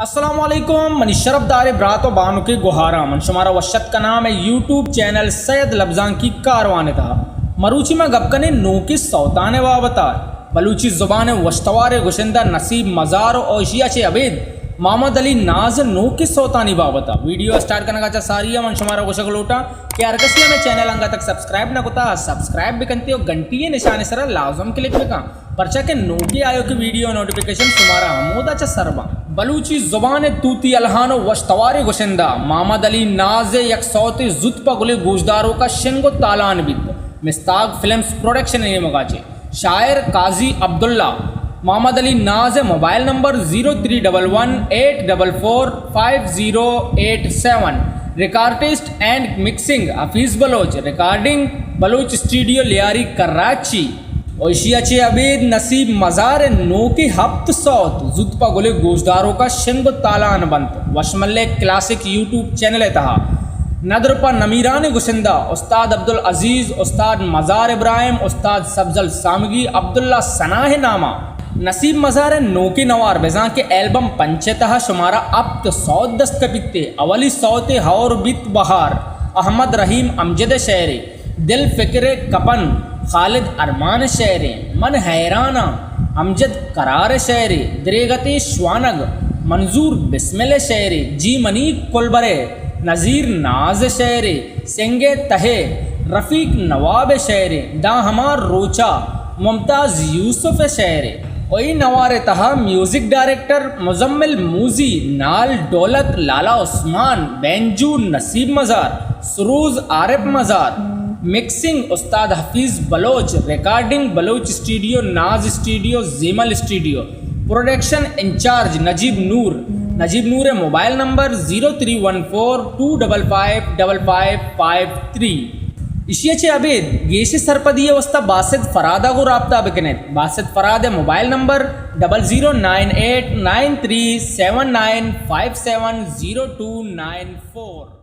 السلام علیکم، منی شرفدار برات و بانکیں گوھاراں، من شمارا وش اتک کناں مئے یوٹیوب چینل سید لبزانکی کاروان ءِ تہا۔ مروچی ما گپ کنیں نوکیں سوتان ءِ بابت ءَ۔ بلوچی زبان ءِ وشتواریں گشندہ نصیب مزار و ایشی ءَ چہ ابید محمد علی ناز ءِ نوکیں سوتانی بابت ءَ۔ ویڈیو ءِ سٹارٹ کنگ ءَ چہ ساری ءَ من شمارا گوشگ لوٹاں کہ ہر کسی ءَ مئے چینل انگت تک سبسکرائب نہ کتا، سبسکرائب بکنت و گھنٹی ءِ نشان ءِ سرا لازم کلک بکن، پرچا کہ نوکیں آیوکیں ویڈیو ءِ نوٹیفیکیشن شمارا ہمودا چہ سر باں۔ بلوچی زبان ءِ توتی الہان و وشتواریں گشندہ محمد علی ناز ءِ یک سوتے زوت پہ گلیں گوشداروکاں شنگ و تالان بیت۔ مستاگ فلمز پروڈکشن ءِ نیمگا چہ شاعر قاضی عبداللہ۔ محمد علی ناز ءِ mobile number zero three double one eight double four five zero eight seven. Recordist and mixing Hafeez Baloch, recording Baloch studio Lyari Karachi. و ایشی ءَ چہ ابید نصیب مزار ءِ نوکیں ہپت سوت زوت پہ گلیں گوشداروکاں شنگ و تالان بنت۔ وشملے کلاسک یوٹیوب چینل ءِ تہا ندر پہ نمیرانیں گشندہ استاد عبدالعزیز، استاد مزار ابراہیم، استاد سبزل سامگی، عبداللہ ثنا ءِ ناما نصیب مزار ءِ نوکیں نوار بزاں کہ البم پنچ ءِ تہا شمارا ہپت سوت دست کپیت۔ اولی سوتے ہور بیت بہار، احمد رحیم امجد ءِ شعرے۔ دل فکر ءِ کپن، خالد ارمان ءِ شعرے۔ من حیراناں، امجد قرار ءِ شعرے۔ دریگتیں شوانگ، منظور بسمل ءِ شعرے۔ جی منی کلبرے، نذیر ناز ءِ شعرے۔ سنگ ءِ تہے، رفیق نواب ءِ شعرے۔ داں ہما روچا، ممتاز یوسف ءِ شعرے۔ و اے نوار ءِ تہا میوزک ڈائریکٹر مزمل موزی، نال ڈولک لالا عثمان، بینجو نصیب مزار، سروز عارف مزار، مکسنگ استاد Hafeez Baloch, recording Baloch studio, Naz studio, Zemal studio, production in charge Najeeb Noor. Najeeb Noor ءِ mobile number zero three one four two double five double five five three. ایشی ءَ چہ ابید گیشیں سرپدی ءِ واستا باسط فراد ءَ گوں رابطہ بکن ات۔ باسط فراد ءِ mobile number double zero nine eight nine three seven nine five seven zero two nine four.